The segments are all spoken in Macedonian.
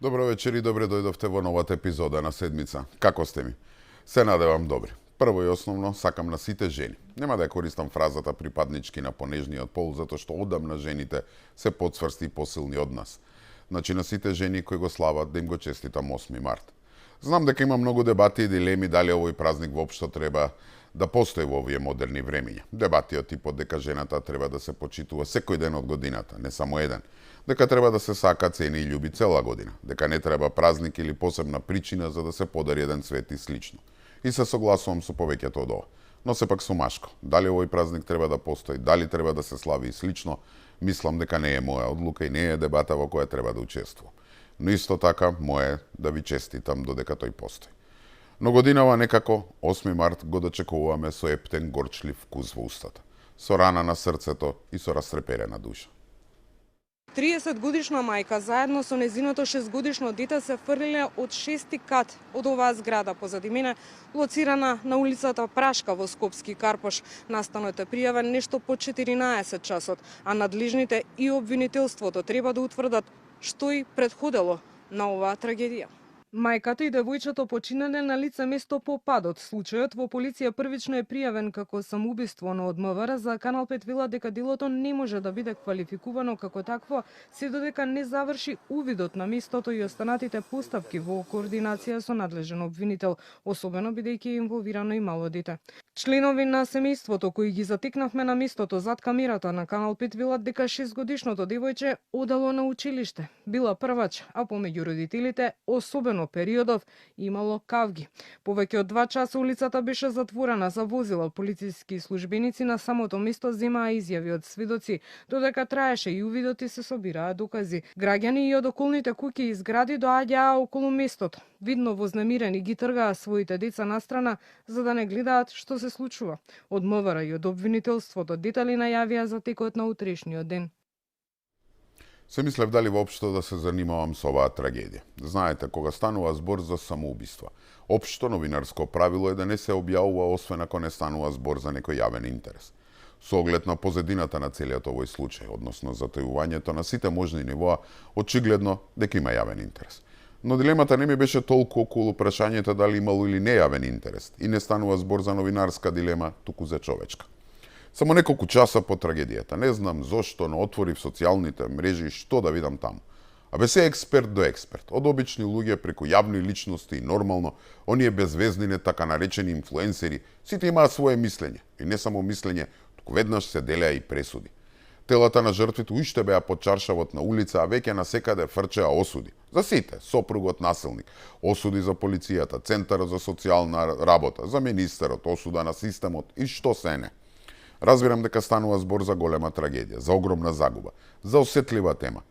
Добро вечер и добре дојдовте во новата епизода на седмица. Како сте ми? Се надевам добри. Прво и основно сакам на сите жени. Нема да ја користам фразата припаднички на понежниот пол, затоа што одамна жените се подсврсти и посилни од нас. Значи на сите жени кои го слават да им го честитам 8 март. Знам дека има многу дебати и дилеми дали овој празник воопшто треба да постои во овие модерни времиња. Дебати од типот дека жената треба да се почитува секој ден од годината, не само еден. Дека треба да се сака, цени и љуби цела година. Дека не треба празник или посебна причина за да се подари еден цвет и слично. И се согласувам со повеќето од ова. Но сепак сум машко. Дали овој празник треба да постои, дали треба да се слави и слично, мислам дека не е моја одлука и не е дебата во која треба да учествувам. Но исто така, моје да ви честитам додека тој постои. Но годинава некако 8 март го дочекуваме со ептен горчлив вкус во устата, со рана на срцето и со растреперена душа. 30 годишна мајка заедно со незиното 6-годишно дете се фрлиле од 6-ти кат од оваа зграда позади мене, лоцирана на улицата Прашка во Скопски Карпош. Настанот е пријавен нешто по 14 часот, а надлежните и обвинителството треба да утврдат што и претходело на оваа трагедија. Мајката и девојчето починале на лице место по падот. Случајот во полиција првично е пријавен како самоубиство, но од МВР за Канал 5 вела дека делото не може да биде квалификувано како такво, се додека не заврши увидот на местото и останатите постапки во координација со надлежен обвинител, особено бидејќи е инволвирано и мало дете. Членови на семејството кои ги затекнавме на местото зад камерата на Канал 5 велат дека 6-годишното девојче одело на училиште. Била првач, а помеѓу родителите, особено периодов, имало кавги. Повеќе од 2 часа улицата беше затворена за возила. Полициски службеници на самото место земаа изјави од сведоци, додека траеше и увидот и се собираа докази. Граѓани и од околните куќи и згради доаѓаа околу местото. Видно вознемирени ги тргаа своите деца настрана за да не гледаат што се случува. Од МВР и од обвинителството детали најавија за текот на утрешниот ден. Се мислев дали воопшто да се занимавам со оваа трагедија. Знаете, кога станува збор за самоубиства, општо новинарско правило е да не се објавува освен ако не станува збор за некој јавен интерес. Со оглед на позадината на целиот овој случај, односно затојувањето на сите можни нивоа, очигледно дека има јавен интерес. Но дилемата не ми беше толку околу прашањето дали имало или нејавен интерес и не станува збор за новинарска дилема, туку за човечка. Само неколку часа по трагедијата, не знам зошто, но отворив социјалните мрежи што да видам таму. А бе се експерт до експерт, од обични луѓе преку јавни личности и нормално, оние безвездни така наречени инфлуенсери, сите имаат свое мислење. И не само мислење, туку веднаш се делеа и пресуди. Телата на жртвите уште беа под чаршавот на улица, а веќе насекаде фрчеа осуди. За сите, сопругот насилник, осуди за полицијата, Центарот за социјална работа, за министерот, осуда на системот и што се не. Разбирам дека станува збор за голема трагедија, за огромна загуба, за осетлива тема.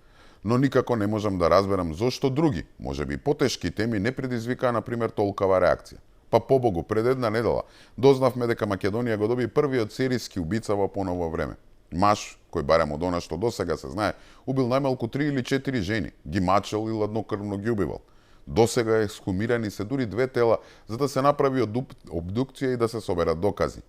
Но никако не можам да разберам зошто други, можеби потешки теми не предизвикаа, например, толкава реакција. Па побогу, пред една недела дознавме дека Македонија го доби првиот серијски убица во поново време. Маж, кој барем од она што досега се знае, убил најмалку 3 или 4 жени, ги мачел и ладнокрвно ги убивал. Досега ексхумирани се дури 2 тела за да се направи обдукција и да се соберат докази.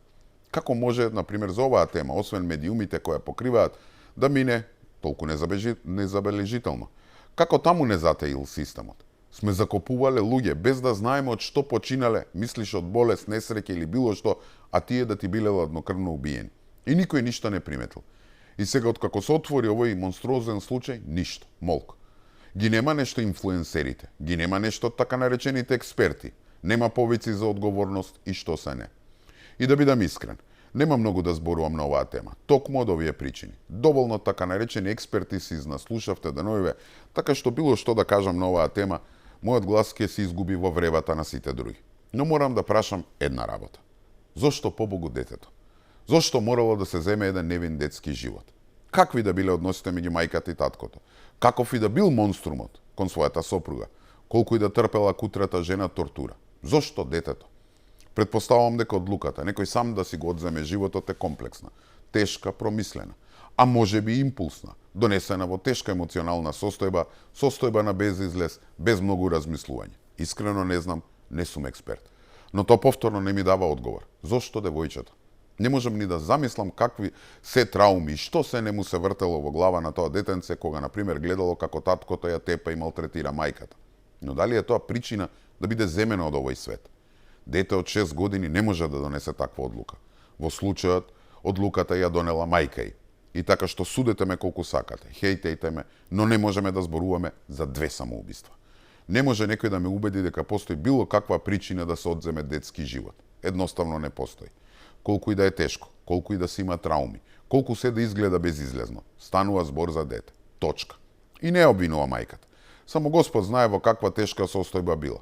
Како може, например, за оваа тема, освен медиумите кои покриваат, да мине толку незабележително? Како таму не затаил системот? Сме закопувале луѓе без да знаеме од што починале, мислиш од болест, несреќа или било што, а тие да ти биле ладнокрвно убиени. И никој ништо не приметил. И сега откако се отвори овој монструозен случај, ништо, молк. Ги нема нешто инфлуенсерите, ги нема нешто така наречените експерти, нема повици за одговорност и што се не. И да бидам искрен, нема многу да зборувам на оваа тема, токму од овие причини. Доволно така наречени експерти си изнаслушавте деновиве, така што било што да кажам на оваа тема, мојот глас ќе се изгуби во вревата на сите други. Но морам да прашам една работа. Зошто побогу детето? Зошто морало да се земе еден невин детски живот? Какви да биле односите меѓу мајката и таткото? Каков и да бил монструмот кон својата сопруга? Колку и да трпела кутрата жена тортура? Зошто детето? Предпоставувам дека одлуката некој сам да си го одземе животот е комплексна, тешка, промислена, а може би импулсна, донесена во тешка емоционална состојба на безизлез, без многу размислување. Искрено не знам, не сум експерт. Но тоа повторно не ми дава одговор. Зошто девојчето? Не можам ни да замислам какви се трауми и што се не му се вртело во глава на тоа детенце кога, например, гледало како таткото ја тепа и малтретира мајката. Но дали е тоа причина да биде земено од овој свет? Дете од 6 години не може да донесе таква одлука. Во случајот, одлуката ја донела мајка ѝ. И така што судете ме колку сакате, хејтејте ме, но не можеме да зборуваме за 2 самоубиства. Не може некој да ме убеди дека постои било каква причина да се одземе детски живот. Едноставно не постои. Колку и да е тешко, колку и да се има трауми, колку се да изгледа безизлезно, станува збор за дете. Точка. И не обвинува мајката. Само Господ знае во каква тешка состојба била.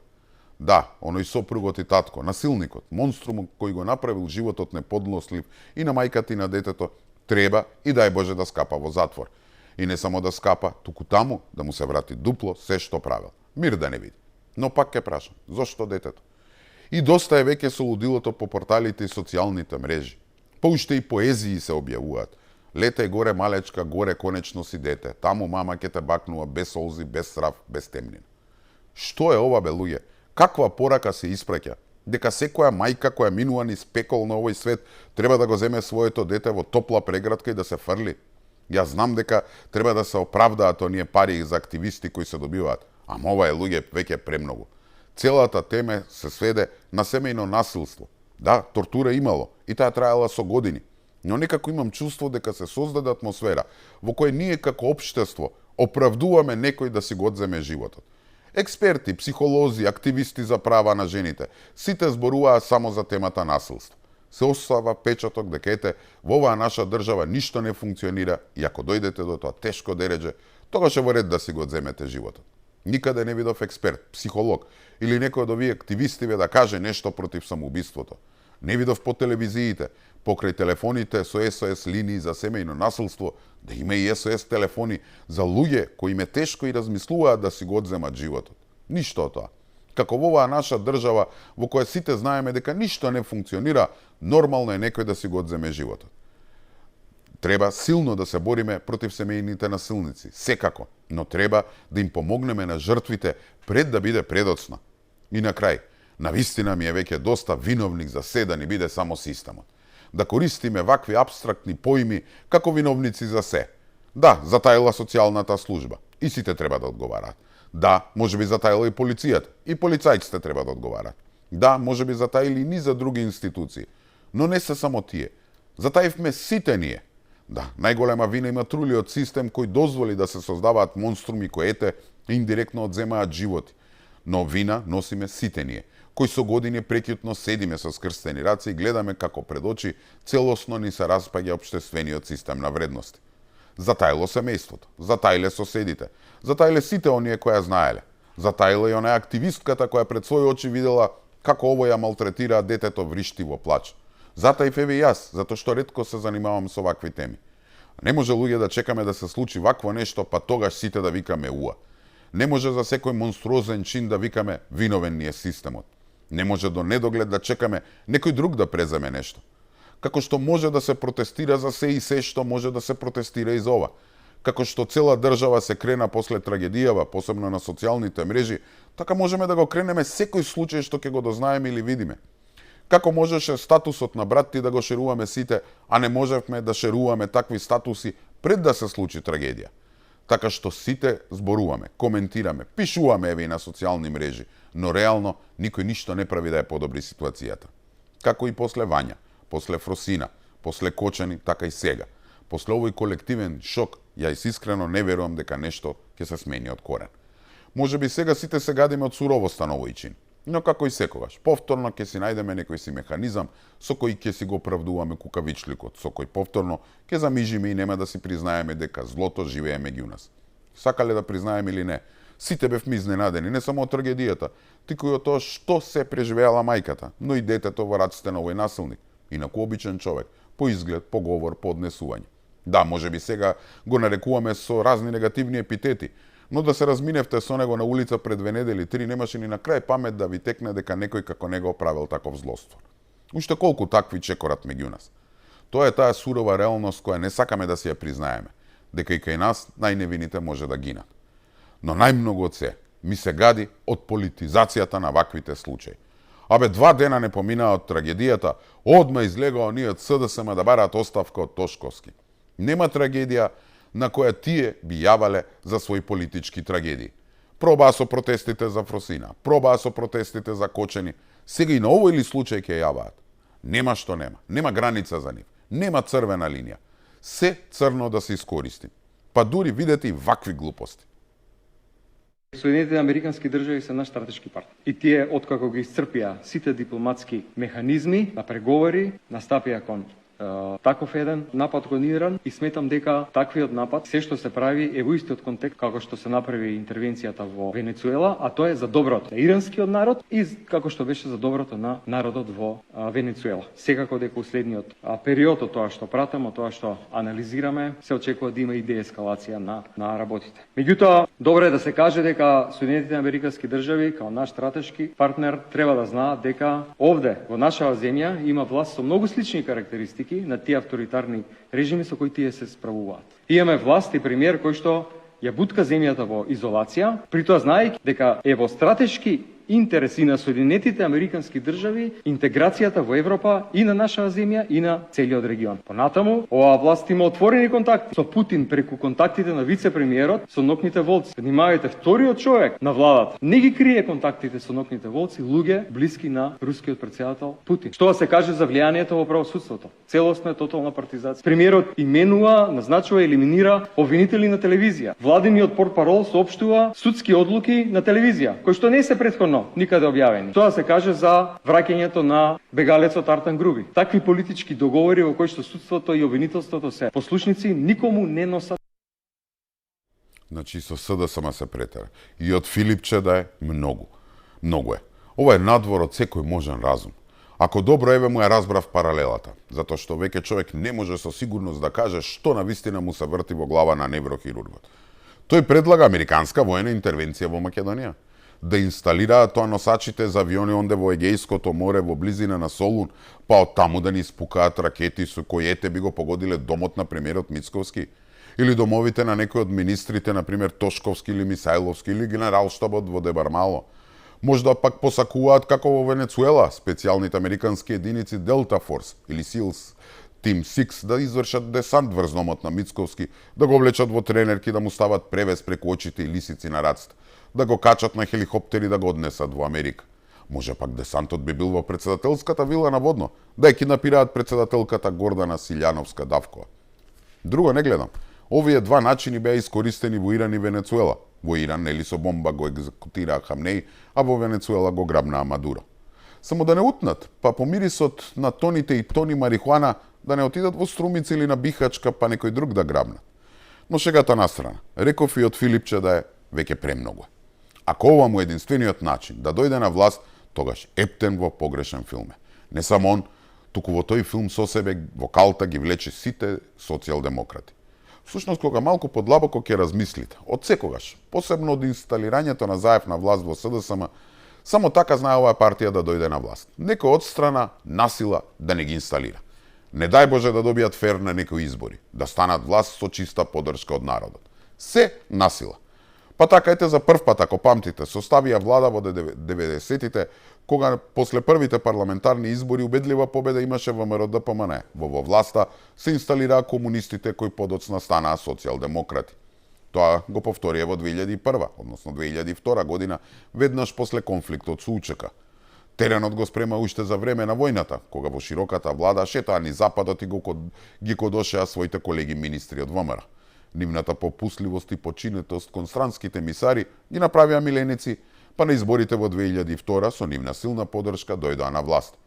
Да, оној сопругот и татко, насилникот, монструмот кој го направил животот неподнослив и на мајката и на детето, треба и дај Боже да скапа во затвор. И не само да скапа, туку таму да му се врати дупло се што правил. Мир да не види. Но пак ќе прашам, зошто детето? И доста е веќе со лудилото по порталите и социјалните мрежи. Поуште и поезии се објавуваат. Летај горе малечка, горе конечно си дете. Таму мама ќе те бакнува без солзи, без срав, без темнина. Што е ова, бе, луѓе? Каква порака се испраќа? Дека секоја мајка која минува низ пекол на овој свет треба да го земе своето дете во топла преградка и да се фрли? Јас знам дека треба да се оправдаат оние пари за активисти кои се добиваат, ама ова е, луѓе, веќе премногу. Целата тема се сведе на семејно насилство. Да, тортура имало и таа траела со години, но некако имам чувство дека се создаде атмосфера во која ние како општество оправдуваме некој да си го одземе животот. Експерти, психолози, активисти за права на жените, сите зборуваат само за темата насилство. Се остава печаток дека ете, во оваа наша држава ништо не функционира и ако дојдете до тоа тешко дереđe, тогаш е во ред да си го одземете животот. Никаде не видов експерт, психолог или некој од овие активистиве да каже нешто против самоубиството. Не видов по телевизиите, покрај телефоните со SOS линии за семејно насилство, да има и SOS телефони за луѓе кои им е тешко и размислуваат да си го одземат животот. Ништо од тоа. Како во оваа наша држава во која сите знаеме дека ништо не функционира, нормално е некој да си го одземе животот. Треба силно да се бориме против семејните насилници, секако, но треба да им помогнеме на жртвите пред да биде предоцна. И на крај, навистина ми е веќе доста виновник за се да не биде само системот. Да користиме вакви апстрактни поими како виновници за се. Да, затаила социјалната служба. И сите треба да одговараат. Да, можеби затаила и полицијата. И полицајците треба да одговараат. Да, можеби затаили и низа други институции. Но не се само тие. Затаивме сите ние. Да, најголема вина има трулиот систем кој дозволи да се создаваат монструми кои ете индиректно одземаат животи. Но вина носиме сите ние, кои со години прекјутно седиме со скрстени раце и гледаме како пред очи целосно ни се распаѓа општествениот систем на вредности. Затаило семејството, затаиле соседите, затаиле сите оние кои ја знаеле, затаила и онаа активистката која пред своји очи видела како овој ја малтретира детето вришти во плач. Затаив еве и јас, затоа што ретко се занимавам со вакви теми. Не може луѓе да чекаме да се случи вакво нешто, па тогаш сите да викаме уа. Не може за секој монструозен чин да викаме виновен ни е системот. Не може до недоглед да чекаме некој друг да преземе нешто. Како што може да се протестира за се и се што може да се протестира и за ова. Како што цела држава се крена после трагедијава, посебно на социјалните мрежи, така можеме да го кренеме секој случај што ќе го дознаеме или видиме. Како можеше статусот на брат ти да го шеруваме сите, а не можевме да шеруваме такви статуси пред да се случи трагедија. Така што сите зборуваме, коментираме, пишуваме еве и на социјални мрежи, но реално никој ништо не прави да ја подобри ситуацијата. Како и после Вања, после Фросина, после Кочани, така и сега. После овој колективен шок, јас искрено не верувам дека нешто ќе се смени од корен. Можеби сега сите се гадиме од суровоста на овој чин, но како и секогаш, повторно ќе си најдеме некој си механизам со кој ќе си го оправдуваме кукавичликот, со кој повторно ќе замижиме и нема да си признаеме дека злото живее меѓу нас. Сакале да признаеме или не, сите бевме изненадени не само од трагедијата, туку и од тоа што се преживеала мајката, но и детето во раците на овој насилник, инаку обичен човек, по изглед, по говор, по однесување. Да, можеби сега го нарекуваме со разни негативни епитети, но да се разминевте со него на улица пред 2 недели, 3, немаше ни на крај памет да ви текне дека некој како него правил таков злоство. Уште колку такви чекорат меѓу нас. Тоа е таа сурова реалност која не сакаме да си ја признаеме, дека и кај нас најневините може да гинат. Но најмногу од се, ми се гади од политизацијата на ваквите случаи. Абе, 2 дена не поминаа од трагедијата, одма излегоа оние од СДСМ да бараат оставка од Тошковски. Нема трагедија на која тие би јавале за своји политички трагедии. Пробаа со протестите за Фросина, пробаа со протестите за Кочени, сега и на овој или случај ќе јаваат. Нема што нема, нема граница за нив, нема црвена линија. Се црно да се искористи. Па дури видете и вакви глупости. Соединетите Американски држави се наш стратешки партнер. И тие, откако ги исцрпија сите дипломатски механизми на преговори, настапија кон таков еден напад координиран и сметам дека таквиот напад, се што се прави е во истиот контекст како што се направи интервенцијата во Венецуела, а тоа е за доброто на иранскиот народ и како што беше за доброто на народот во Венецуела. Секако дека уследниот период од тоа што пратам, од тоа што анализираме, се очекува да има и деескалација на работите. Меѓутоа, добро е да се каже дека Соединетите Американски држави како наш стратешки партнер треба да знаат дека овде во нашава земја има власт со многу слични карактеристики на тие авторитарни режими со кои тие се справуваат. Имаме власт и премиер кој што ја бутка земјата во изолација, притоа знаејќи дека е во стратешки интереси на Соединетите Американски држави интеграцијата во Европа и на нашава земја и на целиот регион. Понатаму, оваа власт има отворени контакти со Путин преку контактите на вице-премиерот со нокните волци. Внимавајте, вториот човек на владата не ги крие контактите со нокните волци, луѓе блиски на рускиот претседател Путин. Што да се каже за влијанието во правосудството? Целосна е тотална партизација. Премиерот именува, назначува, елиминира обвинители на телевизија. Владиниот портпарол соопштува судски одлуки на телевизија, кои што не се претходно никаде објавени. Тоа се каже за враќањето на бегалецот Артан Груби. Такви политички договори во кои што судството и обвинителството се послушници никому не носат. Значи со СДСМ се претера. И од Филипче да е многу. Многу е. Ова е надвор од секој можен разум. Ако добро еве му ја разбрав паралелата, затоа што веќе човек не може со сигурност да каже што на вистина му се врти во глава на неврохирургот. Тој предлага американска воена интервенција во Македонија, да инсталираат тоа носачите за авиони онде во Егејското море во близина на Солун, па од таму да ни испукаат ракети со кои ете би го погодиле домот на премиерот Мицковски, или домовите на некои од министрите, например Тошковски или Мисајловски, или генералштабот во Дебармало. Можда пак посакуваат како во Венецуела, специјалните американски единици Delta Force или SEALs Team 6 да извршат десант врз домот на Мицковски, да го влечат во тренерки, да му стават превес преку очите и лисици на раците, да го качат на хеликоптери да го однесат во Америка. Може пак десантот би бил во председателската вила на Водно, да ја киднапираат председателката Гордана Силјановска Давкова. Друго не гледам. Овие 2 начини беа искористени во Иран и Венецуела. Во Иран нели со бомба го екзекутираа Хамнеи, а во Венецуела го грабнаа Мадуро. Само да не утнат, па по мирисот на тоните и тони марихуана да не отидат во Струмица или на Бихачка, па некој друг да грабнат. Но шегата настрана, реков и од Филипче да е веќе премногу. Ако ова му единствениот начин да дојде на власт, тогаш ептен во погрешен филме. Не само он, туку во тој филм со себе во калта ги влече сите социјалдемократи. Всушност, кога малку подлабоко ќе размислите, од секогаш, посебно од инсталирањето на Заев на власт во СДСМ, само така знае оваа партија да дојде на власт. Некој од страна, насила, да не ги инсталира. Не дај Боже да добијат фер на некои избори, да станат власт со чиста поддршка од народот. Се насила. Па така ете за прв пат, ако памтите, составија влада во 90-тите, кога после првите парламентарни избори убедлива победа имаше ВМРО ДПМН. Во власта се инсталираа комунистите кои подоцна станаа социјалдемократи. Тоа го повторија во 2001, односно 2002 година, веднаш после конфликтот со УЧК. Теренот го спрема уште за време на војната, кога во широката влада шетаа ни западот и ги кодошеа своите колеги министри од ВМРО. Нивната попусливост и починетост кон странските мисари ги направија миленици, па на изборите во 2002 со нивна силна поддршка дојдоа на власт.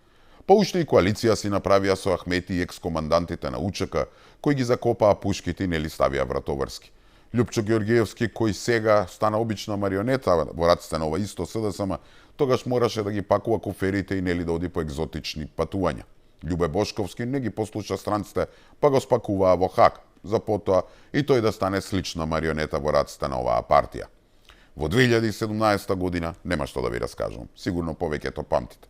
Па уште и коалиција си направија со Ахмети и екс-командантите на УЧК, кои ги закопаа пушките и не ли ставија вратоврски. Љупчо Георгиевски, кој сега стана обична марионета во раците на ова исто СДСМ, тогаш мораше да ги пакува куферите и нели да оди по екзотични патувања. Љубе Бошковски не ги послуша странците, па го спакуваа во Хаг, за потоа и тој да стане слична марионета во раците на оваа партија. Во 2017 година, нема што да ви раскажувам, сигурно повеќето памтите,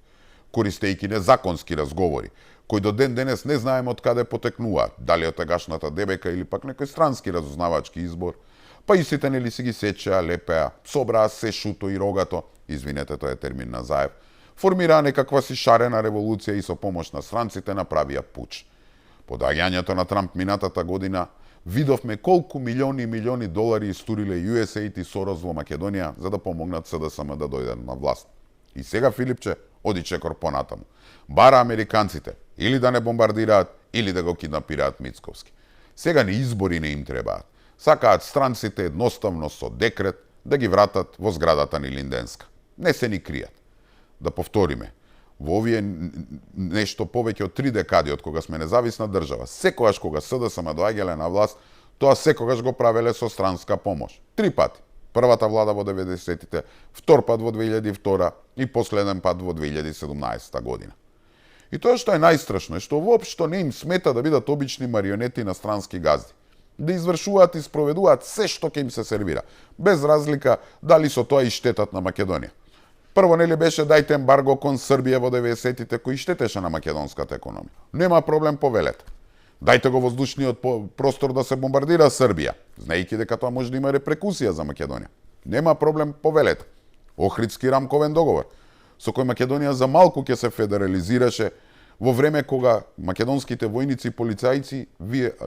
користејќи незаконски разговори, кои до ден денес не знаеме од каде потекнуваат, дали од тегашната ДБК или пак некој странски разузнавачки избор, Па истите нели си ги сечеа, лепеа, собраа се шуто и рогато, извинете, тоа е термин на Заев, формираа некаква си шарена револуција и со помош на странците направија пуч. По доаѓањето на Трамп минатата година, видовме колку милиони и милиони долари истуриле USAID и Сорос во Македонија за да помогнат СДСМ да дојдат на власт. И сега Филипче оди чекор понатаму. Бара американците или да не бомбардираат, или да го киднапираат Мицковски. Сега ни избори не им требаат. Сакаат странците едноставно со декрет да ги вратат во зградата ни Линденска. Не се ни кријат. Да повториме, во овие нешто повеќе од 3 декади од кога сме независна држава, секогаш кога СДСМ доаѓале на власт, тоа секогаш го правеле со странска помош. 3 пати. Првата влада во 90-тите, втор пат во 2002 и последен пат во 2017 година. И тоа што е најстрашно е што воопшто не им смета да бидат обични марионети на странски газди. Да извршуваат и спроведуваат се што ќе им се сервира, без разлика дали со тоа и штетат на Македонија. Прво нели беше дајте ембарго кон Србија во 90-тите кој штетеше на македонската економија. Нема проблем, повелете. Дајте го воздушниот простор да се бомбардира Србија, знаејќи дека тоа може да има репрекусија за Македонија. Нема проблем, повелете. Охридски рамковен договор, со кој Македонија за малку ќе се федерализираше во време кога македонските војници и полицајци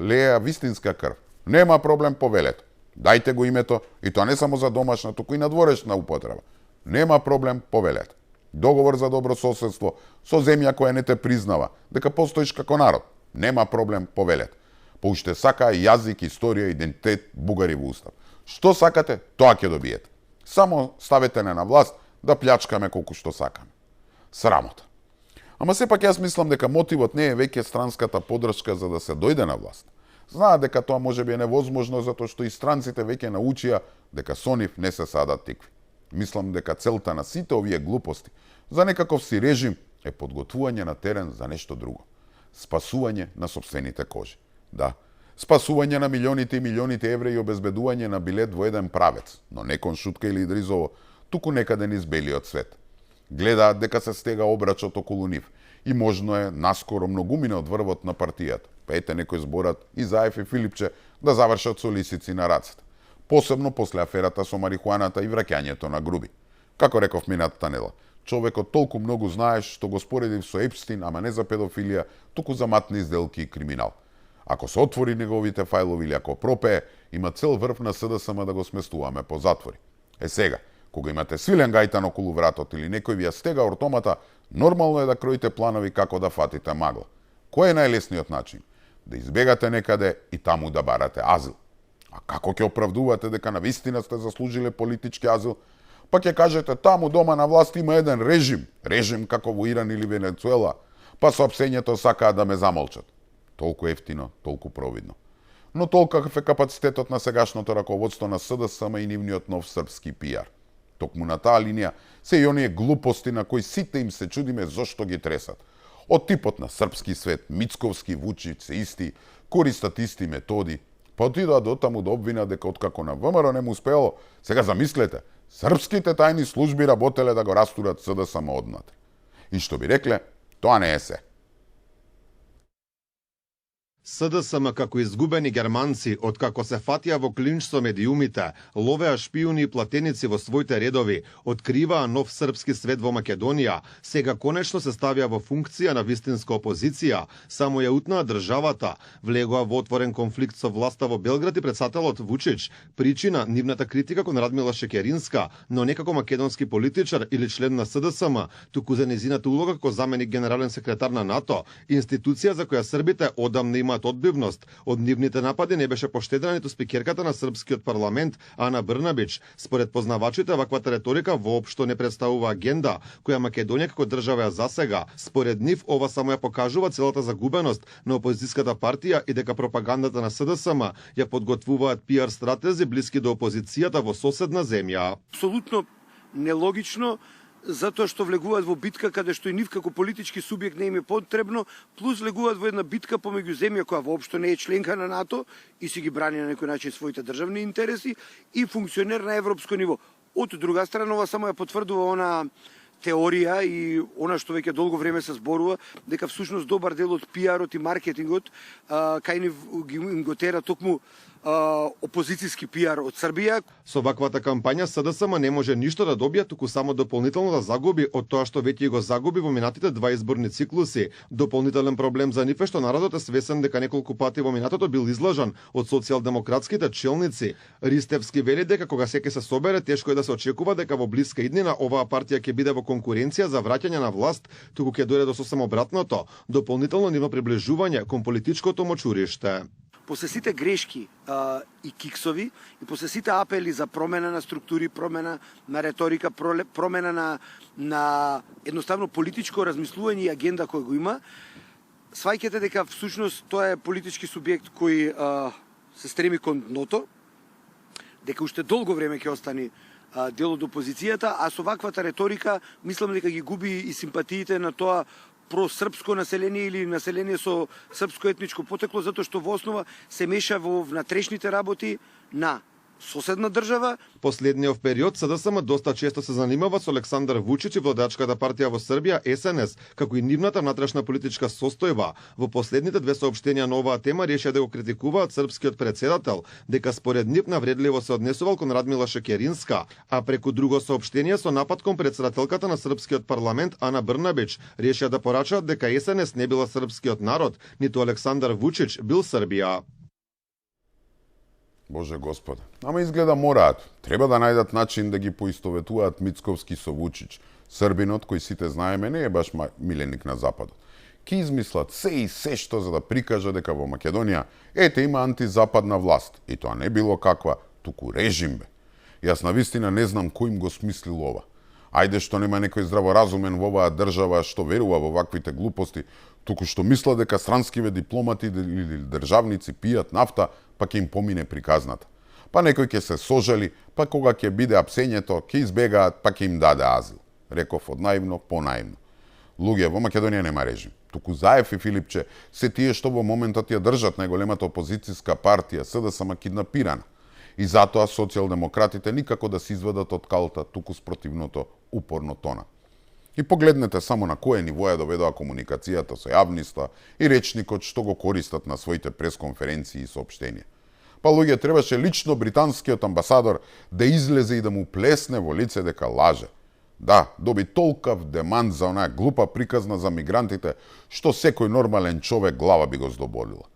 лееа вистинска крв. Нема проблем, повелете. Дајте го името, и тоа не само за домашна, туку и надворешна употреба. Нема проблем, повелете. Договор за добро соседство со земја која не те признава дека постоиш како народ. Нема проблем, повелете. Па уште сакаа јазик, историја, идентитет, бугари во устав. Што сакате, тоа ќе добиете. Само ставете не на власт да плячкаме колку што сакаме. Срамота. Ама сепак јас мислам дека мотивот не е веќе странската поддршка за да се дојде на власт. Знаат дека тоа можеби е невозможно затоа што и странците веќе научија дека со нив не се садат тикви. Мислам дека целта на сите овие глупости за некаков си режим е подготвување на терен за нешто друго. Спасување на сопствените кожи. Да, спасување на милионите и милионите евра и обезбедување на билет во еден правец, но не кон Шутка или Идризово, туку некаде низ белиот свет. Гледаат дека се стега обрачот околу нив и можно е наскоро многумина од врвот на партијата, па ете некој зборат и Заев и Филипче да завршат со лисици на рацете. Посебно после аферата со марихуаната и враќањето на Груби. Како реков минатата недела, човекот толку многу знаеш што го споредив со Епстин, ама не за педофилија, туку за матни сделки и криминал. Ако се отвори неговите фајлови или ако пропее, има цел врв на СДСМ да го сместуваме по затвори. Е сега, кога имате свилен гајтан околу вратот или некој ви ја стега ортомата, нормално е да кроите планови како да фатите магла. Кој е најлесниот начин? Да избегате некаде и таму да барате азил. А како ќе оправдувате дека навистина сте заслужиле политички азил? Па ќе кажете таму дома на власт има еден режим како во Иран или Венецуела, па соопштењето сакаат да ме замолчат. Толку ефтино, толку провидно. Но толкав е капацитетот на сегашното раководство на СДСМ и нивниот нов српски пиар. Токму на таа линија се и оние глупости на кои сите им се чудиме зошто ги тресат. Од типот на српски свет, Мицковски, Вучич, се исти, користат исти методи, па отидоа до таму да обвинат дека откако на ВМРО не му успеало, сега замислете, српските тајни служби работеле да го растурат СДСМ однатре. И што би рекле, тоа не е се. СДСМ како изгубени германци, откако се фатија во клинч со медиумите, ловеа шпиуни и платеници во своите редови, откриваа нов српски свет во Македонија, сега конечно се ставија во функција на вистинска опозиција, само ја утнаа државата, влегоа во отворен конфликт со власта во Белград и председателот Вучич, причина нивната критика кон Радмила Шекеринска, но не како македонски политичар или член на СДСМ, туку за незината улога како заменик генерален секретар на НАТО, институција за која србите одамна имаат одбивност. Од нивните напади не беше поштедена ниту спикерката на српскиот парламент Ана Брнабич. Според познавачите, ваквата реторика воопшто не представува агенда која Македонија како држава ја засега. Според нив, ова само ја покажува целата загубеност на опозицијската партија и дека пропагандата на СДСМ ја подготвуваат пиар стратези блиски до опозицијата во соседна земја. Апсолутно нелогично, затоа што влегуваат во битка каде што и нив како политички субјект не им е потребно, плюс влегуваат во една битка помеѓу земја која воопшто не е членка на НАТО и си ги брани на некој начин своите државни интереси и функционер на европско ниво. Од друга страна, ова само ја потврдува она теорија и она што веќе долго време се зборува, дека всушност добар дел од пиарот и маркетингот кај ни им го тера токму опозицијски пиар од Србија. Со ваквата кампања СДСМ не може ништо да добие, туку само дополнително да загуби од тоа што веќе го загуби во минатите два изборни циклуси. Дополнителен проблем за нив е што народот е свесен дека неколку пати во минатото бил излажан од социјалдемократските челници. Ристевски вели дека кога секој се собере, тешко е да се очекува дека во блиска иднина оваа партија ќе биде во конкуренција за враќање на власт, туку ќе дојде до сосем обратното, дополнително ниво приближување кон политичкото мочуриште. После сите грешки и киксови и после сите апели за промена на структури, промена на реторика, промена на едноставно политичко размислување и агенда која го има, сваќате дека всушност тоа е политички субјект кој се стреми кон дното, дека уште долго време ќе остане дел од опозицијата, а со ваквата реторика мислам дека ги губи и симпатиите на тоа просрпско население или население со српско етничко потекло, затоа што во основа се меша во внатрешните работи на соседна држава. Последниот период СДСМ доста често се занимава со Александар Вучич и владачката партија во Србија СНС, како и нивната внатрешна политичка состојба. Во последните две соопштенија на оваа тема решија да го критикуваат српскиот председател, дека според нив навредливо се однесувал кон Радмила Шекеринска, а преку друго соопштение со напад кон председателката на српскиот парламент Ана Брнабич решија да порачаат дека СНС не била српскиот народ, ниту Александар Вучич бил Србија. Боже Господе, ама изгледа мораат. Треба да најдат начин да ги поистоветуваат Мицковски со Вучич. Србинот, кој сите знаеме, не е баш миленик на Западот. Ки измислат се и се што за да прикажа дека во Македонија има антизападна власт. И тоа не било каква, туку режим бе. Јас навистина не знам кој им го смислил ова. Ајде што нема некој здраворазумен во оваа држава што верува во ваквите глупости, туку што мисла дека странскиве дипломати или државници пијат нафта, па ќе им помине приказната. Па некој ќе се сожали, па кога ќе биде апсењето, ќе избегаат, па ќе им даде азил. Реков од наивно по наивно. Луѓе, во Македонија нема режим. Туку Заев и Филипче се тие што во моментот ја држат најголемата опозицијска партија СДСМ киднапирана. И затоа социјалдемократите никако да се изведат од калта, туку спротивното упорно тона. И погледнете само на кое ниво ја доведоа комуникацијата со јавноста и речникот што го користат на своите пресконференции и соопштенија. Па луѓе, требаше лично британскиот амбасадор да излезе и да му плесне во лице дека лаже. Да, доби толкав демант за онаа глупа приказна за мигрантите, што секој нормален човек глава би го здоболила.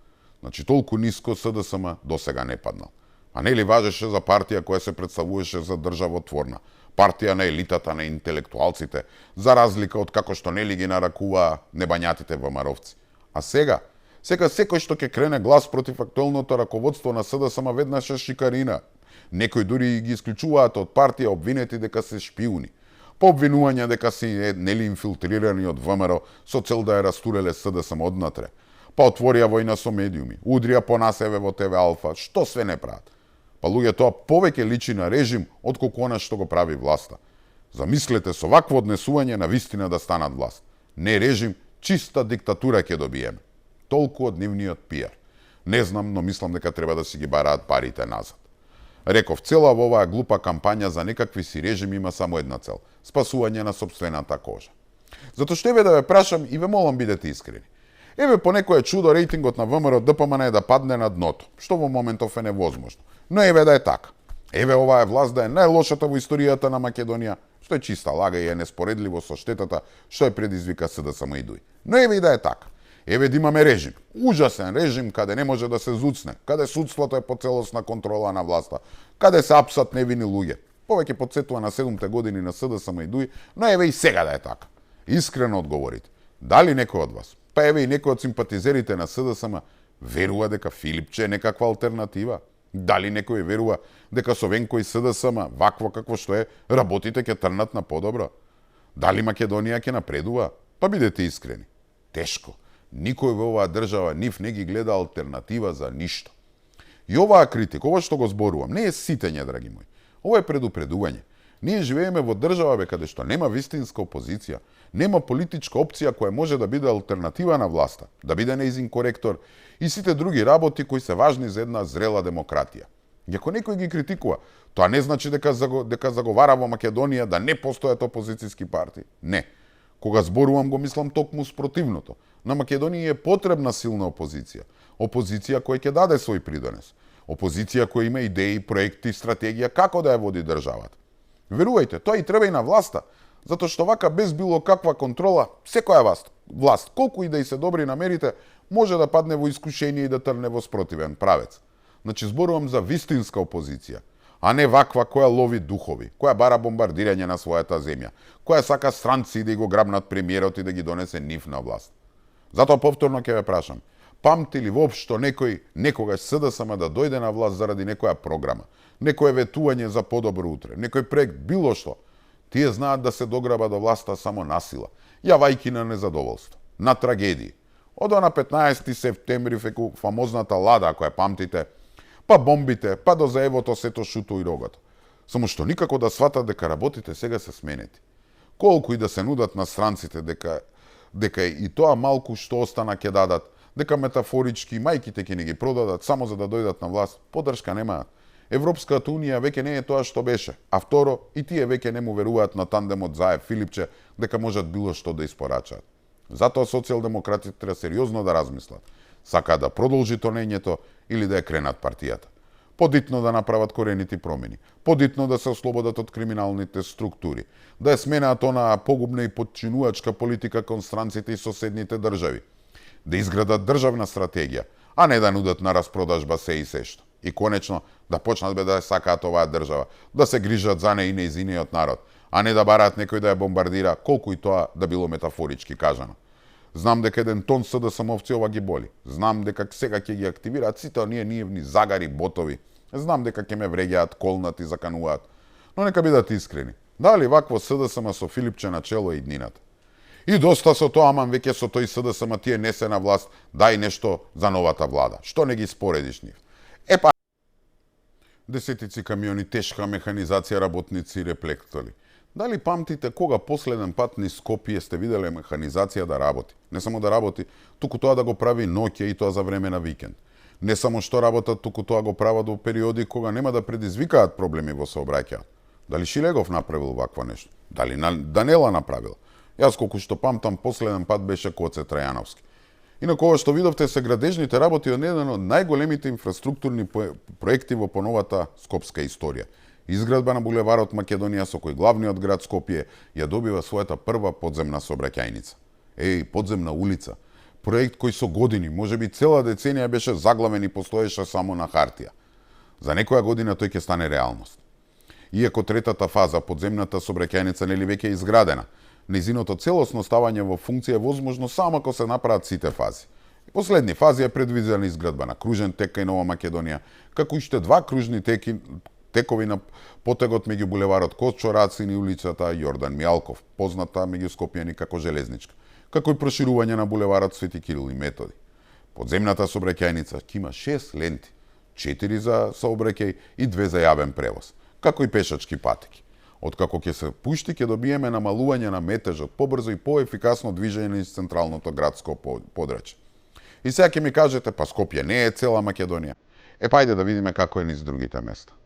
Значи, толку ниско СДСМ досега не паднал. А нели важеше за партија која се представуваше за државотворна, партија на елитата, на интелектуалците, за разлика од како што нели ги наракуваа небањатите ВМРО-вци. А сега секој што ќе крене глас против актуелното раководство на СДСМ веднаш е шикарина. Некои дури ги исклучуваат од партија обвинети дека се шпиуни. По обвинување дека се нели инфилтрирани од ВМРО со цел да ја растуреле СДСМ однатре. Па отворија војна со медиуми, удрија по насеве во ТВ Алфа, што све не прават. Па луѓе, тоа повеќе личи на режим отколку она што го прави власта. Замислете со вакво однесување на вистина да станат власт. Не режим, чиста диктатура ќе добиеме. Толку од нивниот пиар. Не знам, но мислам дека треба да си ги бараат парите назад. Реков, цела во оваа глупа кампања за некакви си режим има само една цел – спасување на сопствената кожа. Затоа што еве да ве прашам и ве молам бидете искрени. Еве по некое чудо рейтингот на ВМРО ДПМН е да падне на дното, што во моментов е невозможно. Но еве да е така. Еве оваа власт да е најлошата во историјата на Македонија, што е чиста лага и е неспоредливо со штетата што е предизвика СДСМ и ДУИ. Но еве и да е така. Еве да имаме режим, ужасен режим каде не може да се зуцне, каде судството е под целосна контрола на власта, каде се апсат невини луѓе. Повеќе потсетува на 7-те години на СДСМ и ДУИ, но еве и сега да е така. Искрено одговорите. Дали некој од вас, па еве и некој од симпатизерите на СДСМ верува дека Филипче е некаква алтернатива? Дали некој верува дека со Венко и СДСМ, вакво какво што е, работите ќе трнат на подобро? Дали Македонија ќе напредува? Па бидете искрени. Тешко. Никој во оваа држава нив не ги гледа алтернатива за ништо. И оваа критика, ова што го зборувам, не е ситење, драги мои. Ова е предупредување. Ние живееме во држава каде што нема вистинска опозиција, нема политичка опција која може да биде алтернатива на власта, да биде нејзин коректор и сите други работи кои се важни за една зрела демократија. И ако некој ги критикува, тоа не значи дека заговара во Македонија да не постојат опозицијски партии. Не. Кога зборувам го мислам токму спротивното. На Македонија е потребна силна опозиција. Опозиција која ќе даде свој придонес. Опозиција која има идеи, проекти, стратегија како да ја води државата. Верувајте, тоа и треба и на власта, затоа што вака без било каква контрола, секоја власт, колку и да и се добри намерите, може да падне во искушение и да трне во спротивен правец. Значи зборувам за вистинска опозиција, а не ваква која лови духови, која бара бомбардирање на својата земја, која сака странци да го грабнат премиерот и да ги донесе нив на власт. Затоа повторно ќе ве прашам, памти ли воопшто некој некогаш СДСМ да дојде на власт заради некоја програма, некое ветување за подобро утре, некој проект, било што? Тие знаат да се дограба до власта само насила, јавајки на незадоволство, на трагедии. Од на 15 септември феку фамозната лада, ако ја памтите, па бомбите, па до заевото сето шуто и рогото. Само што никако да сватат дека работите сега се сменети. Колку и да се нудат на странците дека и тоа малку што остана ќе дадат, дека метафорички мајките ќе не ги продадат само за да дојдат на власт, поддршка немаат. Европската унија веќе не е тоа што беше, а второ, и тие веќе не му веруваат на тандемот Заев-Филипче дека можат било што да испорачаат. Затоа социјалдемократите треба сериозно да размислат. Сакаат да продолжи тонењето или да ја кренат партијата. Подитно да направат коренити промени, подитно да се ослободат од криминалните структури, да ја сменаат онаа погубна и подчинувачка политика кон странците и соседните држави, да изградат државна стратегија, а не да нудат на распродажба се и сешто. И конечно, да почнат да сакаат оваа држава, да се грижат за неј и нејзиниот народ, а не да бараат некој да ја бомбардира, колку и тоа да било метафорички кажано. Знам дека еден тон СДСМовци ова ги боли. Знам дека сега ќе ги активираат сите оние нивни загари, ботови. Знам дека ќе ме вреѓаат, колнат и закануваат. Но нека бидат искрени. Дали вакво СДСМ со Филипче на чело и днината? И доста со тоа, аман веќе со тој СДСМ тие не се на власт, дај нешто за новата влада. Што не ги споредиш нив? Епа, десетици камиони, тешка механизација, работници, реплектори. Дали памтите кога последен пат низ Скопје сте виделе механизација да работи? Не само да работи, туку тоа да го прави ноќе и тоа за време на викенд. Не само што работат, туку тоа го прават во периоди кога нема да предизвикаат проблеми во сообраќајот. Дали Шилегов направил вакво нешто? Дали Данела направил? Јас колку што памтам, последен пат беше Коце Трајановски. Инаку ова што видовте се градежните работи од еден од најголемите инфраструктурни проекти во поновата скопска историја. Изградба на булеварот Македонија со кој главниот град Скопје ја добива својата прва подземна сообраќајница. Подземна улица. Проект кој со години, можеби цела деценија беше заглавен и постоеше само на хартија. За некоја година тој ќе стане реалност. Иако третата фаза, подземната сообраќајница, нели веќе е изградена, нејзиното целосно ставање во функција е возможно само ако се направат сите фази. Последни фази е предвидена изградба на кружен тек кај Нова Македонија, како уште два кружни текови на потегот меѓу булеварот Кочо Рацин и улицата Јордан Мијалков, позната меѓу скопјани како железничка, како и проширување на булеварот Свети Кирил и Методи. Подземната сообраќајница ќе има 6 ленти, 4 за сообраќај и 2 за јавен превоз, како и пешачки патеки. Откако ќе се пушти, ќе добиеме намалување на метежот, побрзо и поефикасно движење низ централното градско подрачје. И сега ќе ми кажете, па Скопје не е цела Македонија. Ајде да видиме како е низ другите места.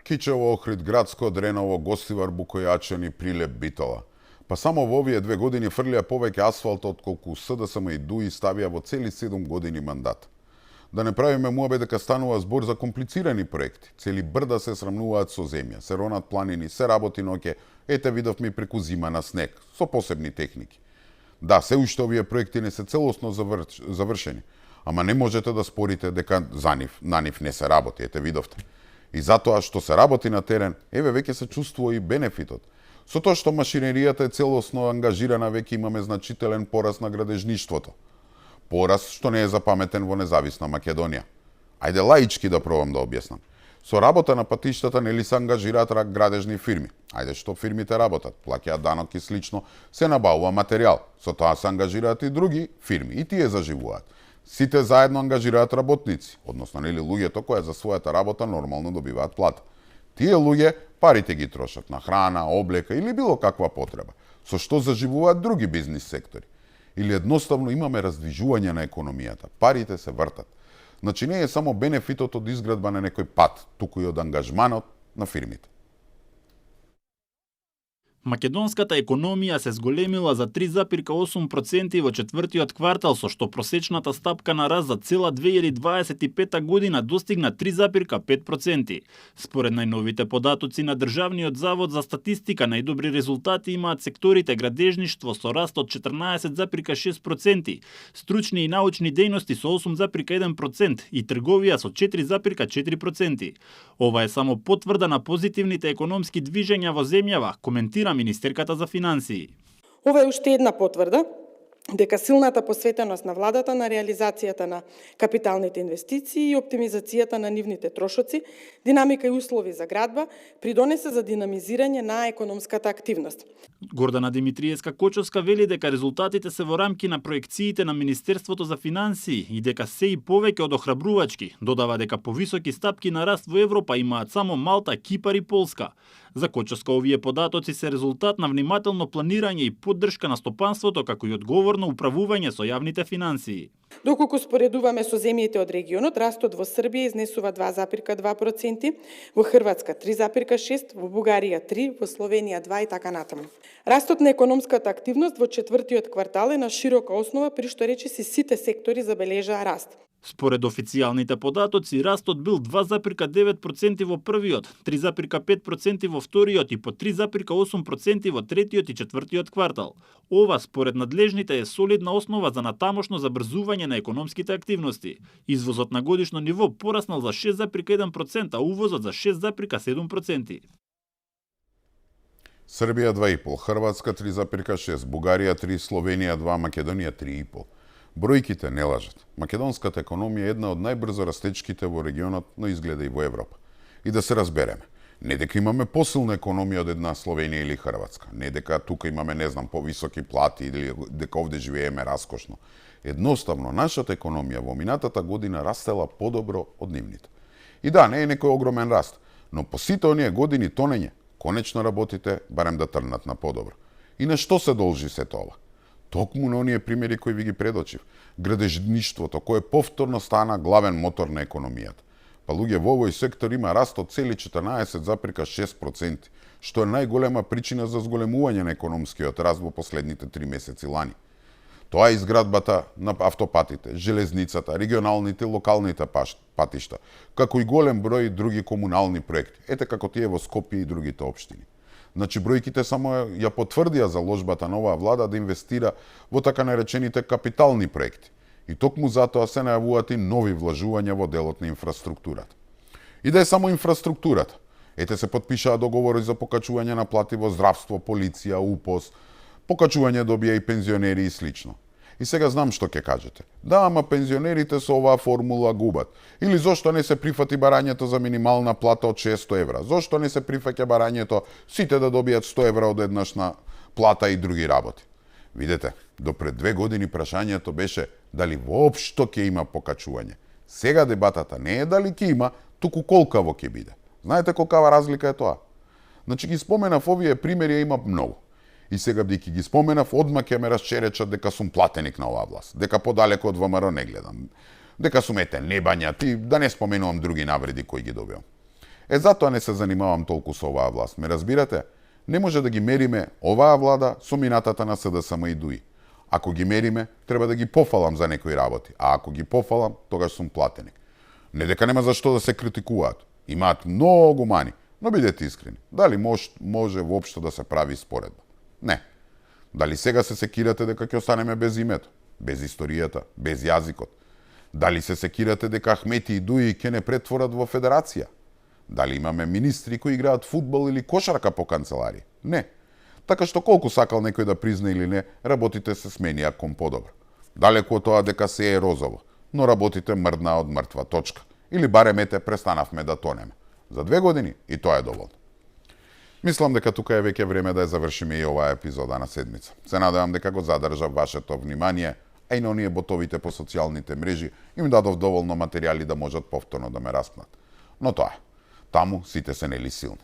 Кичево, Охрид, Градско, Дреново, Гостивар, Букојачани, Прилеп, Битола. Па само во овие 2 години фрлија повеќе асфалт отколку СДСМ и ДУИ ставија во цели 7 години мандат. Да не правиме муабе дека станува збор за комплицирани проекти. Цели брда се срамнуваат со земја, се ронат планини, се работи ноќе, ете видовме преку зима на снег, со посебни техники. Да, се уште овие проекти не се целосно завршени, ама не можете да спорите дека на нив не се работи, ете видовте. И затоа што се работи на терен, еве веќе се чувствува и бенефитот. Со тоа што машинеријата е целосно ангажирана, веќе имаме значителен пораст на градежништвото. Пораст што не е запаметен во независна Македонија. Ајде лаички да пробам да објаснам. Со работа на патиштата нели се ангажираат градежни фирми. Ајде што фирмите работат, плаќаат данок и слично, се набавува материјал. Со тоа се ангажираат и други фирми, и тие заживуваат. Сите заедно ангажираат работници, односно нели луѓето кои за својата работа нормално добиваат плата. Тие луѓе парите ги трошат на храна, облека или било каква потреба, со што заживуваат други бизнис сектори. Или едноставно имаме раздвижување на економијата, парите се вртат. Значи не е само бенефитот од изградба на некој пат, туку и од ангажманот на фирмите. Македонската економија се зголемила за 3,8% во четвртиот квартал, со што просечната стапка на раст за цела 2025 година достигна 3,5%. Според најновите податоци на Државниот завод за статистика, најдобри резултати имаат секторите градежништво со раст од 14,6%, стручни и научни дејности со 8,1% и трговија со 4,4%. Ова е само потврда на позитивните економски движења во земјава, коментира министерката за финансии. Ова е уште една потврда дека силната посветеност на владата на реализацијата на капиталните инвестиции и оптимизацијата на нивните трошоци, динамика и услови за градба придонесе за динамизирање на економската активност. Гордана Димитриевска-Кочовска вели дека резултатите се во рамки на проекциите на Министерството за финансии и дека се и повеќе од охрабрувачки. Додава дека повисоки стапки на раст во Европа имаат само Малта, Кипар и Полска. За Кочовска овие податоци се резултат на внимателно планирање и поддршка на стопанството, како и одговорно управување со јавните финансии. Доколку споредуваме со земјите од регионот, растот во Србија изнесува 2,2%, во Хрватска 3,6%, во Бугарија 3%, во Словенија 2% и така натаму. Растот на економската активност во четвртиот квартал е на широка основа, при што речиси сите сектори забележаа раст. Според официјалните податоци, растот бил 2,9% во првиот, 3,5% во вториот и по 3,8% во третиот и четвртиот квартал. Ова, според надлежните, е солидна основа за натамошно забрзување на економските активности. Извозот на годишно ниво пораснал за 6,1%, а увозот за 6,7%. Србија 2,5%, Хрватска 3,6%, Бугарија 3%, Словенија 2%, Македонија 3,5%. Бројките не лажат. Македонската економија е една од најбрзо растечките во регионот, но изгледа и во Европа. И да се разбереме, не дека имаме посилна економија од една Словенија или Хрватска, не дека тука имаме, не знам, повисоки плати или дека овде живееме раскошно. Едноставно, нашата економија во минатата година растела подобро од нивните. И да, не е некој огромен раст, но по сите оние години тонење, конечно работите барем да трнат на подобро. И на што се должи се тоа? Токму на оние примери кои ви ги предочив. Градежништвото, кое повторно стана главен мотор на економијата. Па луѓе во овој сектор има раст од цели 14,6%, што е најголема причина за зголемување на економскиот раст во последните 3 месеци лани. Тоа е изградбата на автопатите, железницата, регионалните и локалните патишта, како и голем број други комунални проекти, ете како тие во Скопје и другите општини. Значи, бројките само ја потврдија заложбата на оваа влада да инвестира во така наречените капитални проекти. И токму затоа се најавуваат и нови влажувања во делот на инфраструктурата. И да е само инфраструктурата. Ете се потпишаа договори за покачување на плати во здравство, полиција, УПОС, покачување добија и пензионери и слично. И сега знам што ќе кажете. Да, ама пензионерите со оваа формула губат. Или зошто не се прифати барањето за минимална плата од 600 евра? Зошто не се прифаќа барањето сите да добијат 100 евра од еднашна плата и други работи? Видете, до пред 2 години прашањето беше дали воопшто ќе има покачување. Сега дебатата не е дали ќе има, туку колкаво ќе биде. Знаете колкава разлика е тоа? Значи ги споменав овие примери, има многу. И сега бидејќи ги споменав, одма ќе ме расчеречат дека сум платеник на оваа власт, дека подалеку од ВМРО не гледам, дека сум не бањат и да не споменувам други навреди кои ги добивам. Затоа не се занимавам толку со оваа власт. Ме разбирате? Не може да ги мериме оваа влада со минатата на СДСМ и ДУИ. Ако ги мериме, треба да ги пофалам за некои работи, а ако ги пофалам, тогаш сум платеник. Не дека нема зашто да се критикуваат. Имаат многу мани, но бидете искрени. Дали може воопшто да се прави споредба? Не. Дали сега се секирате дека ќе останеме без името, без историјата, без јазикот? Дали се секирате дека Ахмети и Дуи ќе не претворат во федерација? Дали имаме министри кои играат фудбал или кошарка по канцеларија? Не. Така што колку сакал некој да призна или не, работите се сменија кон подобро. Далеку од тоа дека се е розово, но работите мрдна од мртва точка. Или барем ете престанавме да тонеме. За 2 години и тоа е доволно. Мислам дека тука е веќе време да ја завршиме и оваа епизода на седмица. Се надевам дека го задржав вашето внимание, а и на оние ботовите по социјалните мрежи им дадов доволно материјали да можат повторно да ме распнат. Но тоа е. Таму сите се нели силни.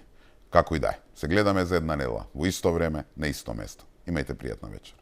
Како и да е. Се гледаме за една недела, во исто време, на исто место. Имајте пријатна вечер.